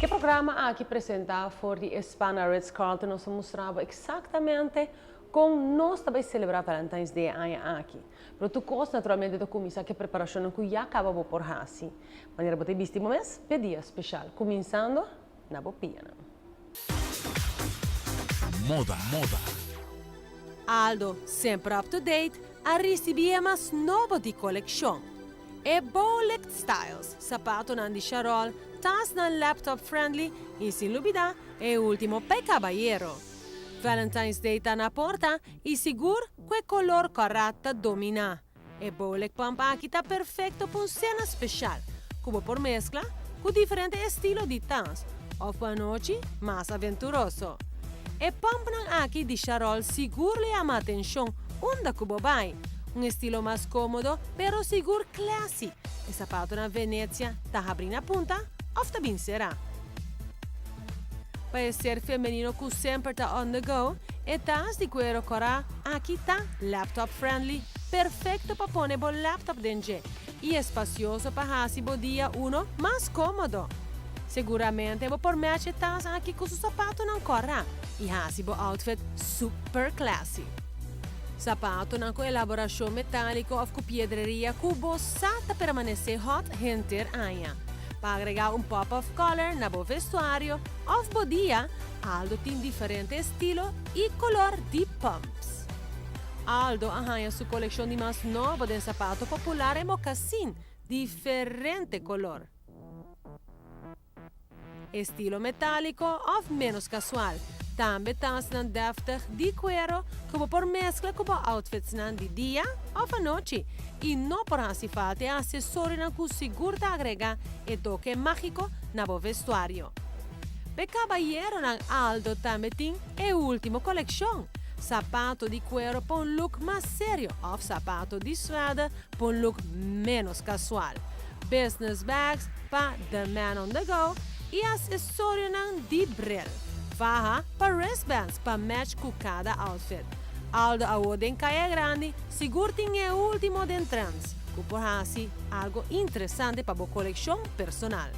E programa aki presenta for di Spa na Ritz Carlton, nos ta mustra bo exactamente con nos ta bay celebra Valentine's Day aña aki. Pero tur cos naturalmente ta cuminsa cu e preparacionnan cu ya caba bo por haci. Manera bo ta bisti bo mes p'e dia special, cuminsando na bo pianan. Moda, moda. Aldo, semper up to date, a ricibi e mas nobo di coleccion. E Bowlicked Styles, sapatonan di charol, tasnan laptop friendly y sin lubida e ultimo p'e cabayero. Valentine's Day ta na porta y sigur cu e color cora ta domina. E bowleg pump aki ta perfecto pa un cena special, cu bo por mezcla cu diferente estilo di tas of pa anochi mas aventuroso. E pumpnan aki di charol sigur lo yama atencion unda cu bo bay. Un estilo mas comodo pero sigur classy. E sapatonan Venezia ta habri na punta of ta bin cera. Pa e ser femenino cu semper ta on the go, e tas di cuero cora aki ta laptop friendly, perfecto pa pone bo laptop den dje y espacioso pa haci bo dia uno mas comodo. Seguramente bo por match e tas aki cu su sapatonan cora y haci bo outfit super classy. Sapatonan cu elaboracion metalico of cu piedreria cu bo sa ta permanece hot henter aña. Pa agrega un pop of color na bo vestuario of bo dia, Aldo tin diferente estilo y color di pumps. Aldo a haya su coleccion di mas nobo den sapato popular e mocassin, diferente color. Estilo metalico of menos casual. Tambe tasnan deftig di cuero cu bo por mezcla cu bo outfitsnan di dia of anochi y no por haci falta e accesorionan cu sigur ta agrega e toke magico na bo vestuario. P'e cabayeronan, Aldo tambe tin e ultimo coleccion. Sapato di cuero pa un look mas serio of sapato di suède pa un look menos casual. Business bags pa the man on the go y accesorionan di bril, faha pa wristbands pa match cu cada outfit. Aldo awo den Caya Grandi sigur tin e ultimo den trends cu por haci algo interesante pa bo coleccion personal.